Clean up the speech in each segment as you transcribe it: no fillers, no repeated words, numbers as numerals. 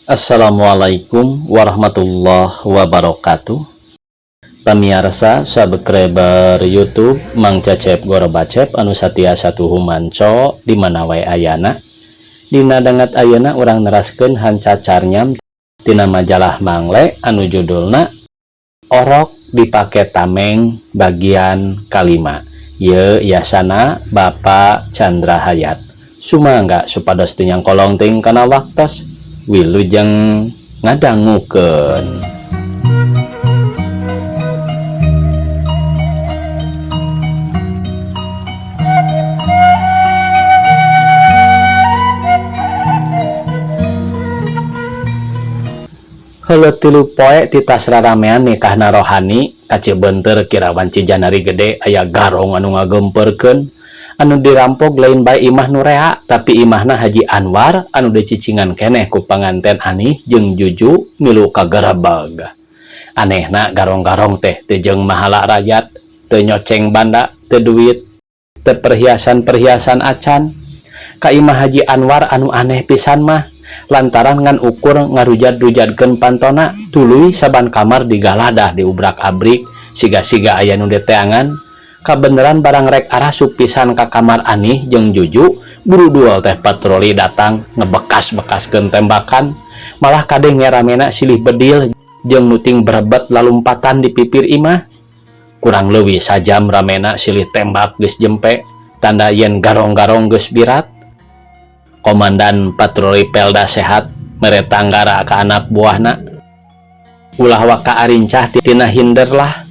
Assalamualaikum warahmatullahi wabarakatuh. Pamiarsa subscriber YouTube Mang Cecep Gorobacep anu satia satuhu manco di mana wae ayana. Dina danget ayeuna urang neraskeun hancacarnyam tina majalah Mangle anu judulna Orok Dipake Tameng bagian kalima. Ye yasana Bapak Chandra Hayat. Sumangga supados teu nyangkolong teuing kana waktos. Wilujeng ngadangukeun. Heuleut 3 poe titas raramean nikahna Rohani ka Cibeunteur kirawan Cijanari gede aya garong anu ngagemperkeun anu dirampok lain bae imah nu rea tapi imahna Haji Anwar anu dicicingan keneh ku panganten Anih jeung Juju milu kagerebeg. Anehna garong-garong teh teu jeung mahala rakyat, teu nyoceng banda, teu duit, teu perhiasan-perhiasan acan. Ka imah Haji Anwar anu aneh pisan mah lantaran ngan ukur ngarujad-rujadkeun pantona tuluy saban kamar digaladah diubrak-abrik siga-siga aya nu diteangan. Kabeneran barang rek arasup pisan ka kamar Anih jeung Juju, buru duel teh patroli datang ngebekas-bekaskeun tembakan, malah kadenge ramena silih bedil jeung nuting berebet lalumpatan di pipir imah. Kurang leuwih sajam ramena silih tembak geus jempe, tanda yen garong-garong geus birat. Komandan patroli Pelda Sehat mere tanggara ka anak buahna. Ulah waka arincah tina hinder lah.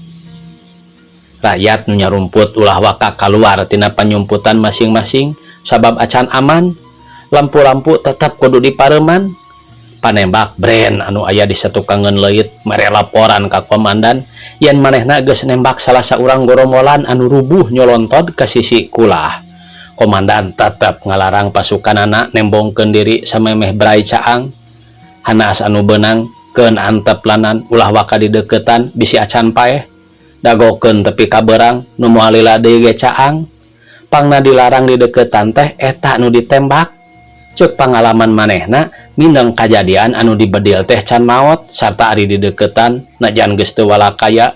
Rakyat nyarumput ulah waka kaluar tina panyumputan masing-masing sabab acan aman. Lampu-lampu tetap kudu dipareman. Panembak brand anu aya di satukangeun leuit mere laporan ka komandan yen manehna geus nembak salah saurang goromolan anu rubuh nyolontod ka sisi kulah. Komandan tetep ngalarang pasukanana nembongkeun diri samemeh brai caang. Hanas anu beunang keun antep lanan ulah waka dideukeutan bisi acan paeh. Dagokeun tepi ka beurang nu moal lila deui ge caang. Pangna dilarang dideukeutan teh eta nu ditembak. Ceuk pangalaman manehna mindeng kajadian anu dibedil teh can maot sarta ari dideukeutan najan geus teu walakaya.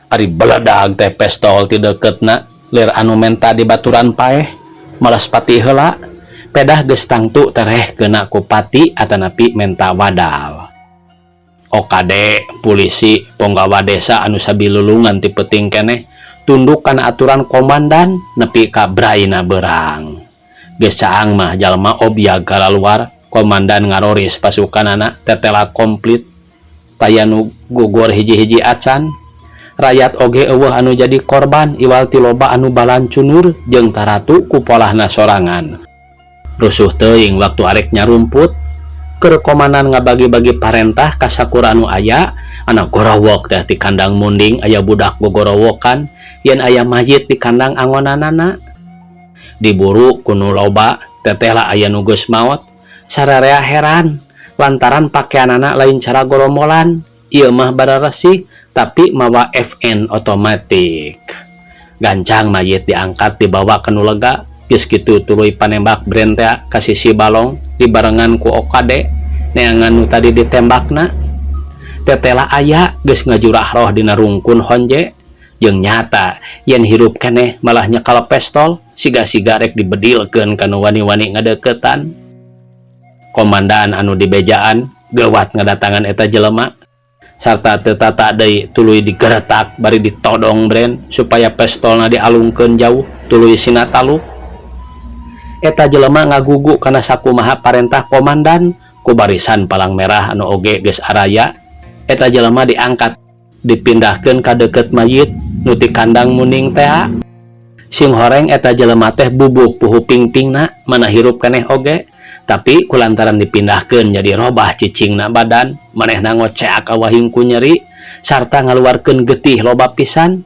Ari beledag teh pestol ti deuketna lir anu menta di baturan paeh malas pati heula pedah geus tangtu tereh kena ku pati atanapi menta wadal. OKD polisi ponggawa desa anu sabilulungan ti peuting keneh tunduk kana aturan komandan nepi ka braina berang. Geus caang mah jalma obyag kalaluar komandan ngaroris pasukanana tetela komplit taya nu gugur hiji-hiji acan. Rakyat oge eueuh anu jadi korban iwal ti loba anu balancunur jeung taratu ku polahna sorangan. Rusuh teuing waktu arek nyarumput keur komandan ngabagi-bagi parentah ka sakura anu aya anak gorowok teh di kandang munding aya budak gogorowokan yen aya mayit di kandang angonanana. Diburu ku nu loba tetehlah aya nu geus maot. Sararea heran lantaran pakaianana lain cara goromolan ieu mah bararesih tapi mawa FN otomatik. Gancang mayit diangkat dibawa ke nu lega geus kitu tuluy panembak brand teh ka sisi balong dibarengan ku OKD neangan nu tadi ditembakna. Tetela aya geus ngajurah roh dina rungkun honje jeung nyata yen hirup keneh malah nyekal pestol siga-siga rek dibedilkeun ka nu wani-wani ngadeukeutan. Komandan anu dibejaan geuwat ngadatangan eta jelema sarta teu tata deui tuluy digeretak bari ditodong brand supaya pestolna dialungkeun jauh tuluy sina taluk. Eta jelema ngagugu kana sakumaha parentah komandan ku barisan palang merah anu oge geus araya. Eta jelema diangkat dipindahkeun ka deukeut mayit nu ti kandang muning tea. Sing horeng eta jelema teh bubuk puhu pingpingna mana hirup keneh oge tapi kulantaran dipindahkeun jadi robah cicingna badan manehna ngoceak awahing ku nyeri sarta ngaluarkeun getih loba pisan.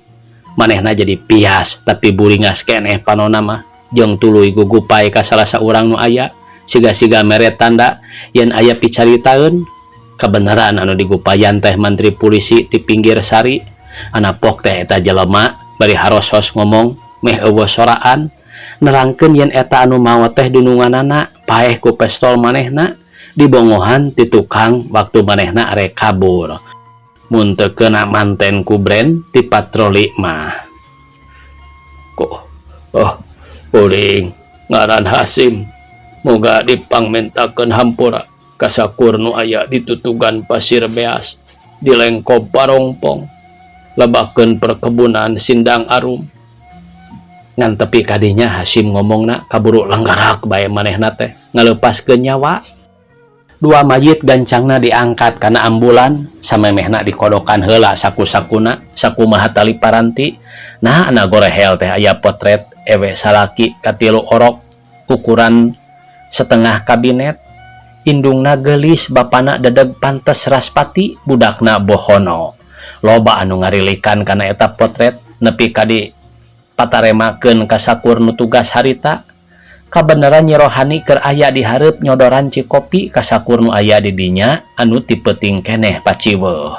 Manehna jadi pias tapi buringas keneh panona mah jeung tuluy gugupai ka salah saurang nu aya siga-siga mere tanda yen aya picaritaeun. Kebenaran anu digupayan teh mantri polisi ti pinggir sari. Anapok teh eta jelema bari harosos ngomong meh eueuh soraan nerangkeun yen eta anu maot teh dununganana paeh ku pestol manehna Dibongohan ti tukang waktu manehna arek kabur. Mun teu keuna manten ku brand ti patroli mah. Kok oh kuring ngaran Hasim moga dipangmentakeun hampura ka sakur nu aya di tutugan Pasir Beas di Lengkob Parongpong lebakeun perkebunan Sindang Arum. Ngan tepi kadinya Hasim ngomongna kaburu langgarak bae manehna teh ngaleupaskeun nyawa. Dua mayit gancangna diangkat kana ambulan, samemehna dikodokan heula saku-sakuna sakumaha tali paranti. Nah, ana gorehel teh aya potret ewe salaki katilu orok ukuran setengah kabinet, indungna geulis, bapana dedeg pantes raspati, budakna bohono. Loba anu ngarilikan kana eta potret nepi ka dipataremakeun ka sakur nu tugas harita. Kabeneran Nyi Rohani keur aya di hareup nyodoran cikopi ka sakur nu aya di dinya anu ti peuting keneh paciweuh.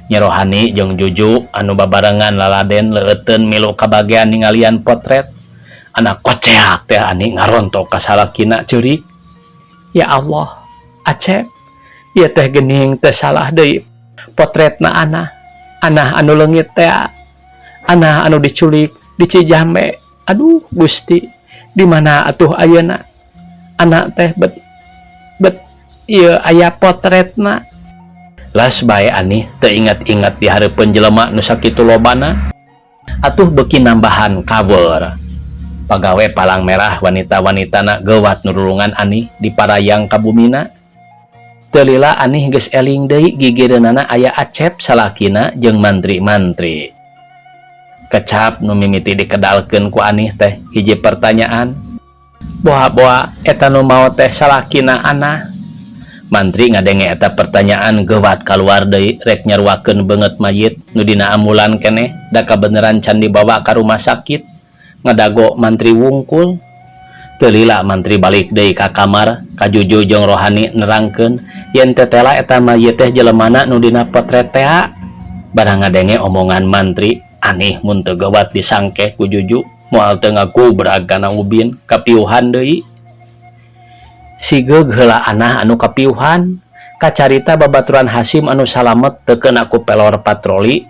Nyi Rohani jeung Juju anu babarengan laladen leueuteun milu kabagean ningalian potret. Anak koceak teh Ani ngarontok ka salakina ceurik. Ya Allah, Acep, ieu teh geuning teu salah deui potretna Anah. Anah anu leungit teh, Anah anu diculik di Cijambe. Aduh Gusti, di mana atuh ayeuna anak teh bet bet ieu aya potretna. Las bae Ani teu ingat-ingat di hareupeun jelema nu sakitu lobana. Atuh beuki nambahan cover. Pagawe palang merah wanita-wanitana geuwat nurulungan Ani diparayang ka bumina. Teu lila Ani geus eling deui gigireunana aya Acep salakina jeung mantri-mantri. Kecap nu mimiti dikedalkeun ku Anih teh hiji pertanyaan. Boa-boa eta nu maot teh salakina Anah. Mantri ngadenge eta pertanyaan geuwat kaluar deui rek nyaruakeun beungeut mayit nu dina ambulan keneh da kabeneran can dibawa ka rumah sakit. Ngadago mantri wungkul. Teu lila mantri balik deui ka kamar ka Juju jeung Rohani nerangkeun yen tetela eta mayit teh jelemana nu dina potret tea. Barang ngadenge omongan mantri, Anih mun teu geuwat disangkeh ku Juju moal teu ngagubrag kana ubin kapiuhan deui. Sigeug heula Anah anu kapiuhan kacarita babaturan Hasim anu salamet teu keuna ku pelor patroli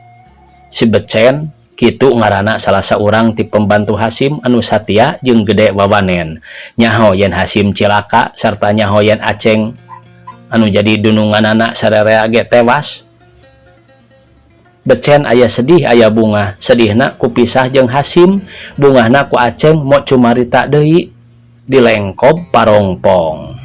si Becen. Kitu ngaranna salah saurang ti pembantu Hasim anu satia jeung gede wawanen. Nyaho yen Hasim cilaka sarta nyaho yen Aceng anu jadi dununganana sararea ge tewas. Becen aya sedih aya bungah. Sedihna ku pisah jeung Hasim, bungahna ku Aceng mo cumarita deui di Lengkob Parongpong.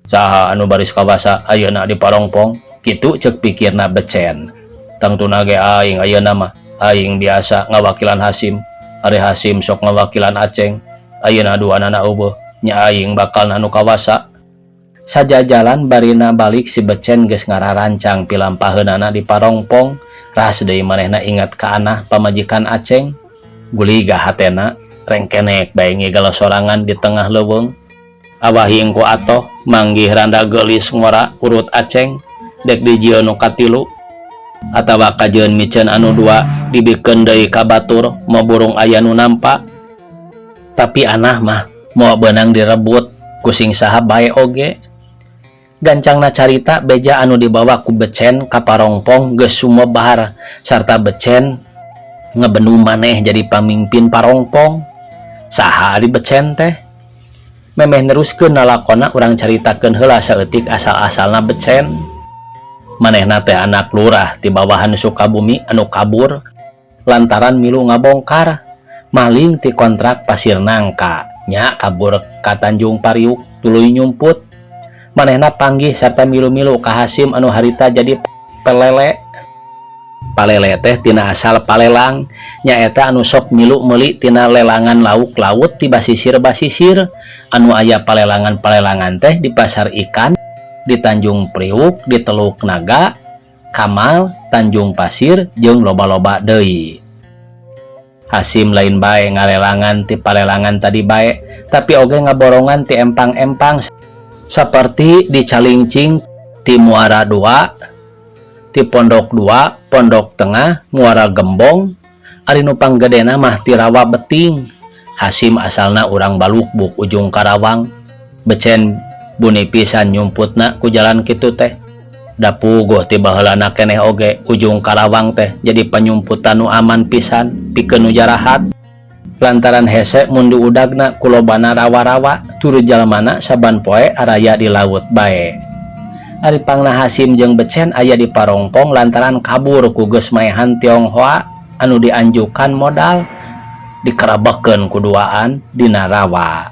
Saha anu baris kawasa ayeuna di Parongpong? Kitu ceuk pikirna Becen. Tangtuna ge aing ayeuna mah. Aing biasa ngawakilan Hasim, ari Hasim sok ngawakilan Aceng. Ayeuna duanana euweuh, nya aing bakal anu kawasa. Sajajalan barina balik si Becen geus ngararancang pilampaheunana di Parongpong. Ras deui manehna ingat ka Anah pamajikan Aceng. Guliga hatena rengkenek bae ngigel sorangan di tengah leuweung. Awahing ku atoh manggih randa geulis ngora urut Aceng dek dijieun nu katilu atawa kajeun miceun anu dua dibikeun deui ka batur moal burung aya nu nampa. Tapi Anah mah moal beunang direbut ku sing saha bae oge. Gancangna carita beja anu dibawa ku Becen ka Parongpong geus sumebar sarta Becen ngebenu maneh jadi pamimpin Parongpong. Saha ari Becen teh? Memeh neruskeun lalakonna urang caritakeun heula saeutik asal-asalna Becen. Manehna teh anak lurah ti bawahan Sukabumi anu kabur lantaran milu ngabongkar maling ti kontrak Pasir Nangka nya kabur ka Tanjung Pariuk tuluy nyumput. Manehna panggih sarta milu-milu ka Hasim anu harita jadi pelele. Palele teh tina asal palelang, nyaeta anu sok milu meuli tina lelangan lauk laut ti basisir-basisir. Anu aya palelangan-palelangan teh di pasar ikan di Tanjung Priuk, di Teluk Naga, Kamal, Tanjung Pasir jeung loba-loba deui. Hasim lain bae ngalelangan ti palelangan tadi bae, tapi oge ngaborongan ti empang-empang seperti di Calingcing, ti Muara Dua, ti Pondok Dua, Pondok Tengah, Muara Gembong, ari nu panggedena mah ti Rawa Beting. Hasim asalna urang Balukbuk Ujung Karawang. Becen Buni pisan nyumputna ku jalan kitu teh. Da puguh ti baheulana keneh oge Ujung Karawang teh jadi panyumputan nu aman pisan pikeun nu jarahat. Lantaran hese mun diudagna ku lobana rawa-rawa tur jalmana saban poe araya di laut bae. Ari pangna Hasim jeung Becen aya di Parongpong lantaran kabur ku geus maehan Tionghoa anu dianjukan modal dikerabekeun ku duaan dina rawa.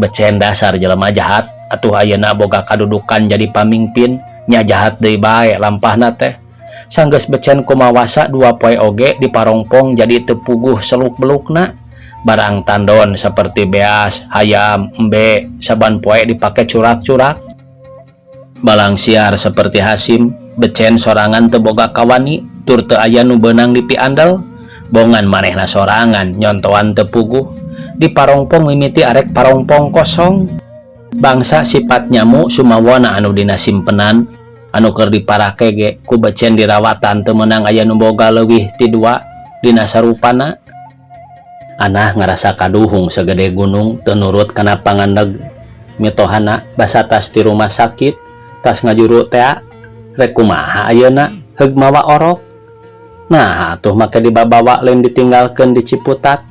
Becen dasar jelema jahat atuh ayeuna boga kadudukan jadi pamingpin nya jahat deui bae lampahna teh. Sanggeus Becen kumawasa dua poe oge di Parongpong jadi teu puguh seluk-belukna. Barang tandon seperti beas, hayam, embe saban poe dipake curak-curak. Balang siar seperti Hasim, Becen sorangan teu boga kawani tur teu aya nu beunang dipiandel. Bongan manehna sorangan nyontoan teu puguh. Di Parongpong mimiti arek Parongpong kosong. Bangsa sifat nyamu sumawona anu dina simpenan anu keur diparake ge ku Becen dirawatan teu meunang aya nu boga leuwih ti dua dina sarupana. Anah ngarasa kaduhung sagede gunung teu nurut kana pangandeg mitohana basa tas ti rumah sakit tas ngajuru tea rek kumaha ayeuna heug mawa orok. Nah atuh make dibabawa lain ditinggalkeun di Ciputat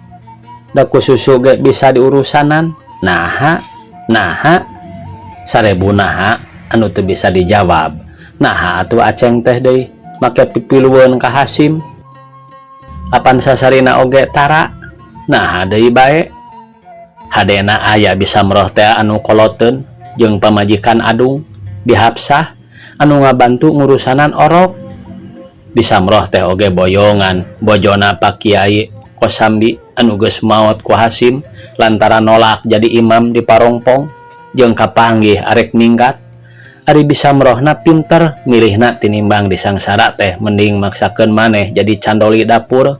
da ku susu ge bisa diurusanan. Naha naha sarebu naha anu teu bisa dijawab. Naha atuh Aceng teh deui make pipilueun ka Hasim apan sasarina oge tara. Nah deui bae hadena aya bisa meroh teh anu koloteun jeung pamajikan Adung Bi Hapsah anu ngabantu ngurusanan orok. Bisa meroh teh oge boyongan bojona Pak Kiai Kosambi anu geus maot ku Hasim lantaran nolak jadi imam di Parongpong jeung kapanggih arek minggat. Ari bisa merohna pinter milihna tinimbang disangsara teh mending maksakeun maneh jadi candoli dapur.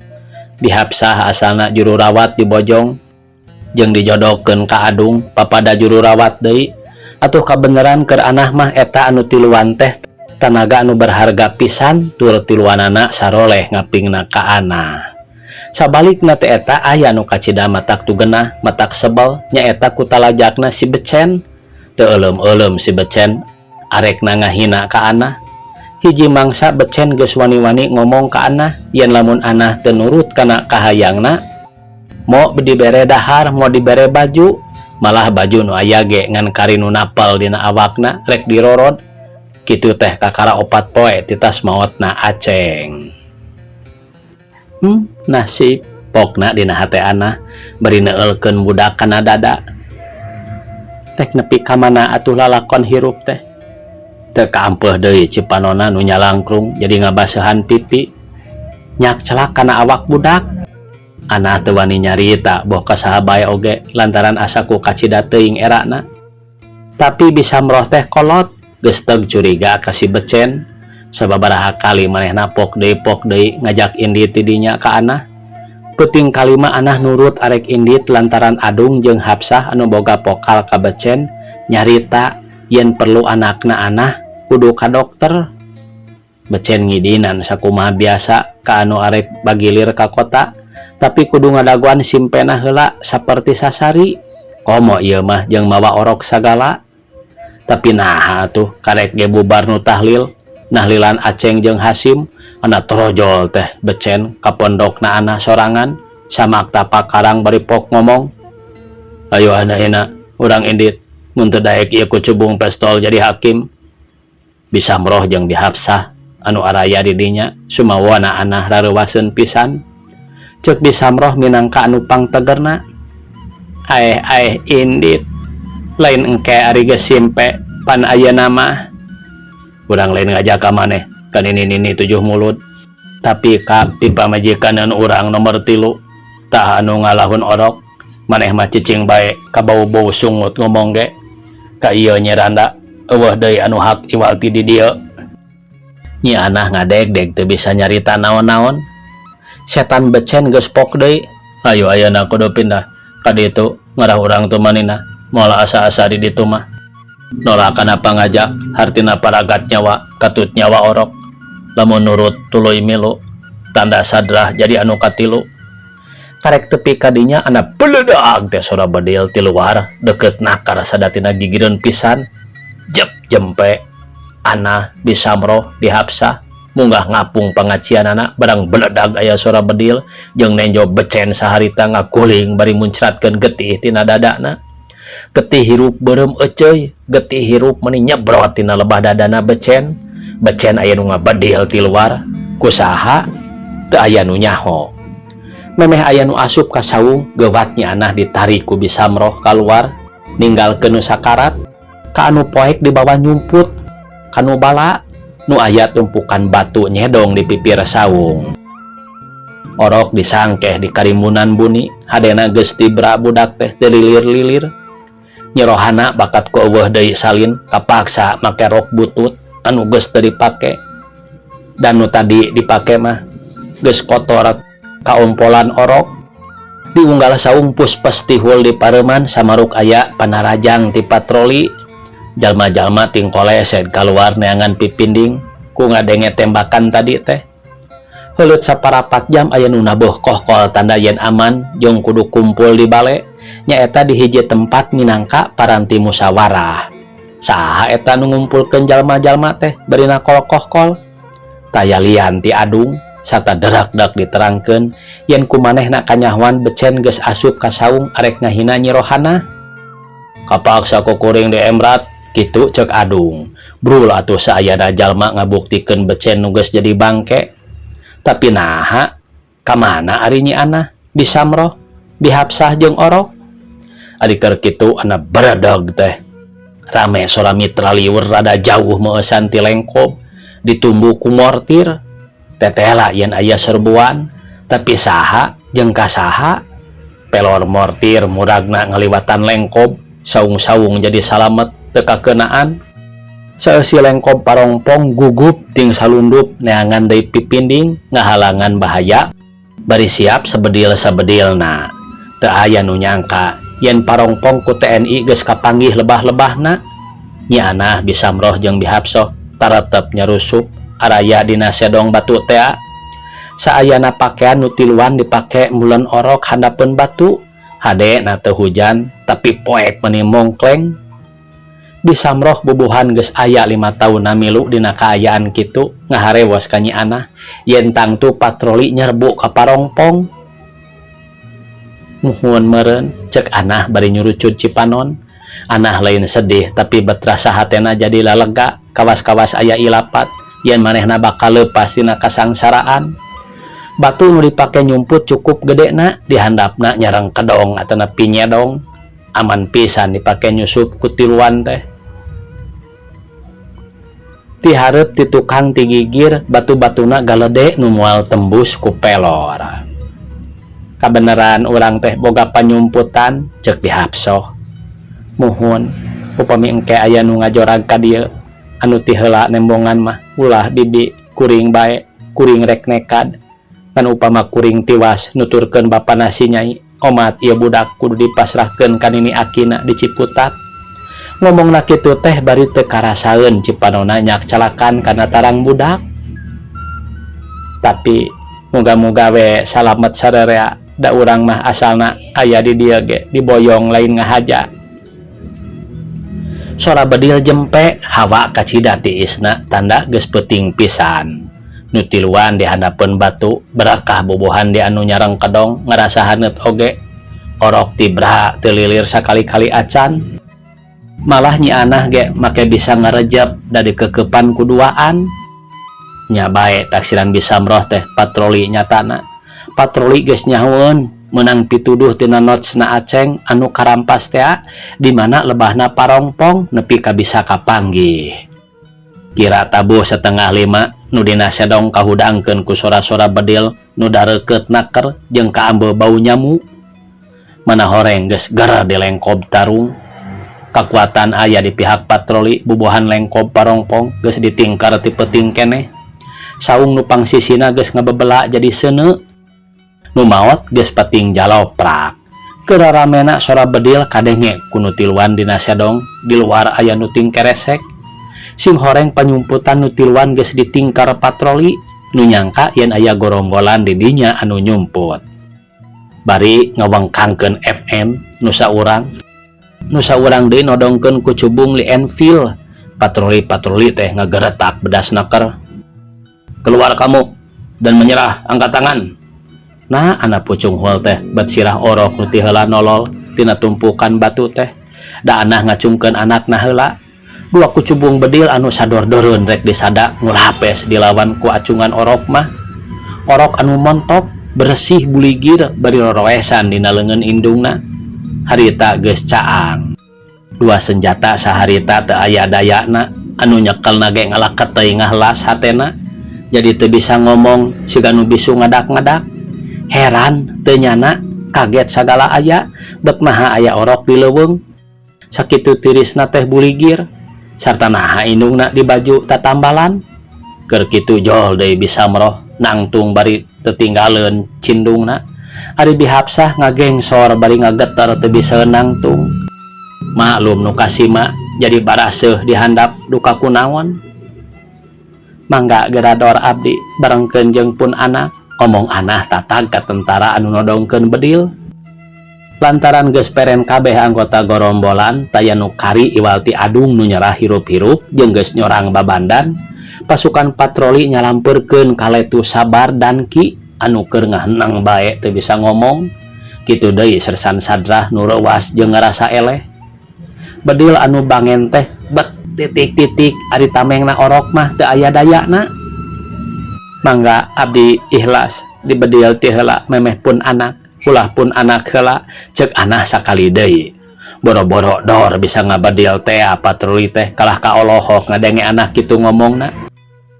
Bi Hapsah asalna juru rawat di Bojong jeung dijodohkeun ka Adung papada juru rawat deui. Atuh kabeneran keur anah mah eta anu tiluan teh tanaga anu berharga pisan tur tiluanana saroleh ngapingna ka anah. Sabalikna teh eta aya nu kacida matak tugenah matak sebel nyaeta ku talajakna si Becen. Teu euleum-euleum si Becen arekna ngahina ka anah. Hiji mangsa Becen geus wani-wani ngomong ka anah yen lamun anah teu nurut kana kahayangna mo dibere dahar mo dibere baju, malah baju nu aya ge ngan kari nu napel dina awakna rek dirorod. Kitu teh kakara opat poe titas maotna Aceng. Nasib pokna dina hate anah bari neulkeun budak kana dada. Rek nepi ka mana atuh lalakon hirup teh. Teu kaampeuh deui cipanona nu nyalangkrung jadi ngabasehan pipi nyak celak kana awak budak. Anah teu wani nyarita boh ka saha bae oge lantaran asa ku kacida teuing erana. Tapi bisa meroh teh kolot geus teg curiga ka si Becen. Sababaraha kali manehna pok deui ngajak indit ti dinya ka anah. Peuting kalima anah nurut arek indit lantaran Adung jeung Hapsah anu boga pokal ka Becen nyarita yen perlu anakna anah kudu ka dokter. Becen ngidinan sakumaha biasa ka anu arek bagilir ka kota tapi kudu ngadagoan simpena heula saperti sasari. Komo ieu mah jeung mawa orok sagala. Tapi naha atuh karek ge bubar nu tahlil nahlilan Aceng jeung Hasim ana torojol teh Becen ka pondokna anah sorangan samak tapak karang bari pok ngomong, ayo anahna urang indit mun teu daek ieu ku cubung pestol jadi hakim. Bisa meroh jeung Bi Hapsah anu araya di dinya sumawana anah rareuwaseun pisan. Ceuk Bi Samroh minangka anu pangtegerna, aeh aeh indit lain engke ari geus simpe pan ayeuna mah urang lain ngajak ka maneh kan ini nini tujuh mulut tapi ka pipamajikaneun urang nomor 3 tah anu ngalahun orok maneh mah cicing bae kabau-bau sungut ngomong ge ka ieu nyeranda eueuh deui anu hak iwal ti di dieu. Nyi anah ngadegdeg teu bisa nyarita naon-naon. Setan Becen geus pok deui, ayo ayeuna kudu pindah ka ditu ngarah urang tumanina moal asa-asa di ditu mah. Nolak kana pangajak hartina paragat nyawa katut nyawa orok lamun nurut tuluy milu tanda sadrah jadi anu katilu. Karek tepi kadinya anak beledag teh sora bedil ti luar deket nakar sadatina gigireun pisan. Jep jempe Anah Bi Samroh Bi Hapsah munggah ngapung pangacianana barang beledag aya sora bedil jeung nenjo becen saharita ngaguling bari muncratkeun getih tina dadana. Getih hirup beureum eceuy, getih hirup meuni nyebrot tina lebah dadana becen. Becen aya nu ngabedil ti luar, ku saha teu aya nu nyaho. Memeh aya nu asup ka saung, gewat Nyi Anah ditarik ku Bi Samroh kaluar ninggalkeun nu sakarat. Ka anu poek dibawa nyumput kanu bala nu aya tumpukan batu nyedong di pipir saung. Orok disangkeh di karimbunan buni, hadena geus tibra budak teh teu lilir-lilir. Nyi Rohana bakat ku euweuh deui salin kapaksa make rok butut anu geus teu dipake. Dan nu tadi dipake mah geus kotor kaompolan orok. Di unggal saung puspes tihul di pareman samaruk aya panarajang ti patroli. Jalma-jalma ting koleset kaluar neangan pipinding ku ngadenge tembakan tadi teh. Heuleut saparapat jam aya nu nabuh kohkol tanda yen aman jeung kudu kumpul di bale, nyaeta di hiji tempat minangka paranti musyawarah. Saha eta nu ngumpulkeun jalma-jalma teh bari nakol kohkol? Taya lian ti adung sarta derak-derak diterangkeun yen ku manehna kanyahoan becen geus asup ka saung arek ngahina Nyi Rohana. Kapaksa ku kuring di emrat kitu cek adung. Brul atuh saayana jalma ngabuktikeun becen nu geus jadi bangke. Tapi naha kamana ari Nyi Anah, Bi Samroh, Bi Hapsah jeung Orok? Ari keur kitu ana beredeg teh. Rame sora mitra lieur rada jauh meueusan ti lengkob ditumbu ku mortir. Tetela yen aya serbuan, tapi saha jeung ka saha? Pelor mortir muragna ngaliwatan lengkob, saung-saung jadi salamet teu kakeunaan. Saeusi lengkob Parongpong gugup ting salundup neangan deui pipinding ngahalangan bahaya bari siap sebedil-sebedilna. Teu aya nu nyangka yen Parongpong ku TNI geus kapanggih lebah-lebahna. Nyi Anah, Bi Samroh jeung Bi Hapsoh taretep nyarusup araya dina sedong batu tea. Saayana pakaian nu tiluan dipake mulen orok handapeun batu. Hade na teu hujan tapi poek meuni mongkleng. Bi Samroh bubuhan geus aya 5 taun milu dina kaayaan kitu ngaharewos ka Nyi Anah yen tangtu patroli nyerbu ka Parongpong. Muhun meureun cek Anah bari nyurucud cipanon. Anah lain sedih tapi betrasa hatena jadi lalega kawas-kawas aya ilapat yen manehna bakal leupas tina kasangsaraan. Batu nu dipake nyumput cukup gedena, dihandapna nyarang kedong atanapi nyedong. Aman pisan dipake nyusup ku tiluan teh. Ti hareup ti tukang ti gigir batu-batuna galede nu moal tembus ku pelor. Kabeneran urang teh boga panyumputan cek Bi Hapsoh. Muhun upami engke aya nu ngajorag ka dieu anu ti heula nembongan mah ulah bibi kuring bae, kuring rek nekad. Ngan upama kuring tiwas nuturkeun bapana si nyai, omat ieu budak kudu dipasrahkeun ka nini akina di Ciputat. Ngomongna kitu teh bari teu karasaeun cipanona nyak calakan kana tarang budak. Tapi muga-muga we salamet sarerea, da urang mah asalna aya di dieu ge diboyong lain ngahaja. Sora bedil jempe hawa kacida tiisna tanda geus peuting pisan. Nu tiluan di handapeun batu berakah bubuhan di anu nyareng kedong ngarasa haneut oge. Orok tibra teu lilir sakali-kali acan. Malah Nyi Anah ge make bisa ngarejep da dikekepan ku duaan. Nya bae taksiran Bi Samroh teh patroli nyatana. Patroli geus nyahoeun meunang pituduh tina notsna Aceng anu karampas tea di mana lebahna Parongpong nepi ka bisa kapanggih. Kira tabuh 4:30 nu dina sedong kahudangkeun ku sora-sora bedil nu dareukeut naker jeung kaambe bau nyamu. Mana horeng geus ger di lengkob tarung. Kakuatan aya di pihak patroli bubuhan lengkob Parongpong geus ditingkar ti peuting keneh. Saung nu pangsisina geus ngabebela jadi seuneu. Nu maot geus peting jaloprak. Keur raramena sora bedil kadenge ku nu tiluan dina sedong, di luar aya nu tingkeresek. Sing horeng panyumputan nu tiluan geus ditingkar patroli, nu nyangka yen aya gorombolan di dinya anu nyumput. Bari ngawengkangkeun FM nu saurang. Nu saurang deui nodongkeun ku cubung Lee Enfield Patroli-patroli teh ngageretak bedas naker. "Keluar kamu dan menyerah, angkat tangan." Nah, anak pucung hul teh bet sirah orok nu ti heula nolol tina tumpukan batu teh. Da anah ngacungkeun anakna heula. Dua kucubung bedil anu sadordoreun rek disada ngulapes dilawan ku acungan orok mah. Orok anu montok bersih buligir bari roroesan dina leungeun indungna. Harita geus caang. Dua senjata saharita teu aya dayana, anu nyekelna ge ngalaket teuing ngahlas hatena. Jadi teu bisa ngomong siga nu bisu ngadak-ngadak. Heran teu nyana, kaget sagala aya, bet naha aya orok di leuweung. Sakitu tirisna teh buligir sarta naha indungna di baju tatambalan. Keur kitu jol deui bisa meroh nangtung bari tetinggaleun cindungna. Ari Bi Hapsah ngagengsor bari ngageter teu bisa nangtung. Maklum nu kasima jadi baraseuh dihandap duka kunaon. "Mangga gerador abdi barengkeun jeung pun anak," omong anah tatag ka tentara anu nodongkeun bedil. Lantaran geus peren kabeh anggota gorombolan, taya nu kari iwal ti adung nu nyerah hirup-hirup jeung geus nyorang babandan, pasukan patroli nyalampeurkeun ka Letu Sabar dan Ki anu keur ngaheneng bae teu bisa ngomong. Kitu deui Sersan Sadrah nu reuwas jeung ngarasa eleh. Bedil anu bangen teh bet titik-titik, ari tamengna orok mah teu aya dayana. "Mangga abdi ikhlas dibedil ti heula memeh pun anak, ulah pun anak heula," cek anah sakali deui. Boro-boro dor bisa ngabedil teh, patroli teh kalah ka olohok ngadenge anak kitu ngomongna.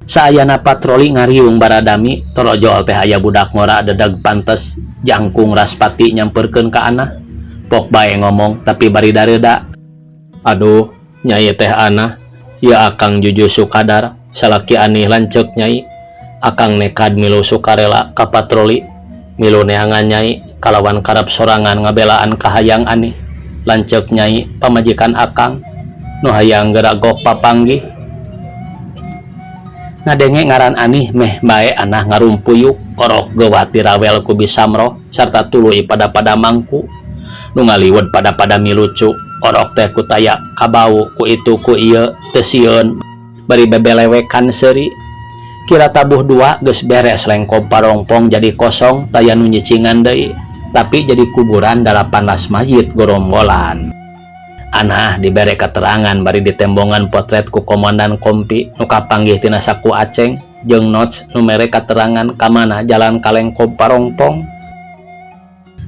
Saayana patroli ngariung baradami, torojol teh aya budak ngora dedeg pantes jangkung raspati nyamperkeun ka anah. Pok bae ngomong tapi bari dareda. "Aduh, Nyai teh anah, ya Akang Juju Sukadar, salaki Anih lanceuk Nyai. Akang nekad milu sukarela ka patroli, milu neangan Nyai kalawan karep sorangan ngabelaan kahayang Anih. Lanceuk Nyai pamajikan Akang, nu hayang geragok papanggih." Ngadenge ngaran Anih meh bae anah ngarumpuyuk, orok gewat dirawel ku Bisamroh sarta tuluy pada-pada mangku. Nu ngaliwet pada-pada milucu, orok teh ku taya kabau ku itu ku ieu teu sieun bari bebelewekan seuri. Kira tabuh dua geus beres lengkob Parongpong jadi kosong, taya nu nyicingan deui, tapi jadi kuburan 18 mayit gorombolan. Anah dibere keterangan bari ditembongan potret ku komandan kompi nu kapanggih tina saku Aceng jeung notes nu mere keterangan kamana jalan ka Lengkob Parongpong.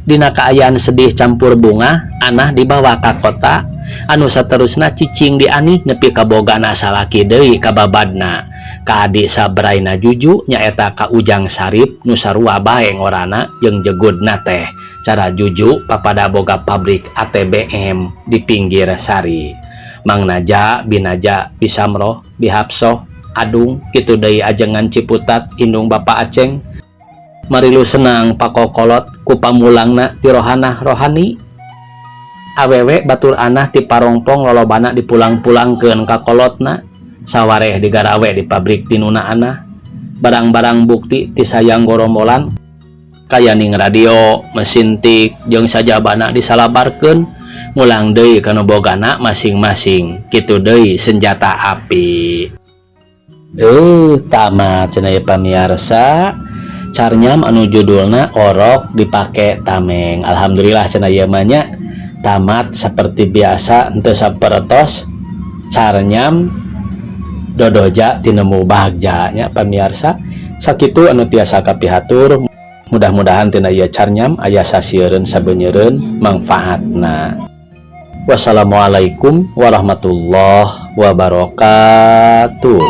Dina kaayaan sedih campur bunga, anah dibawa ka kota anu saterusna cicing di Anih nepi ka bogana salaki deui kababadna ka adi sabraina Juju, nyaeta ka Ujang Sarip nu sarua bae ngorana jeung jegudna teh. Cara Juju papada boga pabrik ATBM di pinggir sari. Mang Naja, Binaja, Bisamroh, Bihapsoh, Adung, kitu deui ajengan Ciputat indung Bapak Aceng marilu senang pakokolot ku pamulangna ti rohanah rohani. Awewe batur anah ti Parongpong lolobana dipulang-pulangkeun ka kolotna, sawareh digarawe di pabrik tinuna anah. Barang-barang bukti ti sayang gorombolan kayaning radio, mesin tik jeung sajabana disalabarkeun mulang deui kana bogana masing-masing, kitu deui senjata api. Tamat cenah ya pamiarsa carnyam anu judulna Orok Dipake Tameng. Alhamdulillah cenah ieu mah nya, tamat seperti biasa henteu sapertos carnyam dodoja tinemu bagja nya pamiarsa. Sakitu anu tiasa kapihatur, mudah-mudahan tina ieu carnyam aya sasieureun sabenyeureun mangfaatna. Wassalamualaikum warahmatullahi wabarakatuh.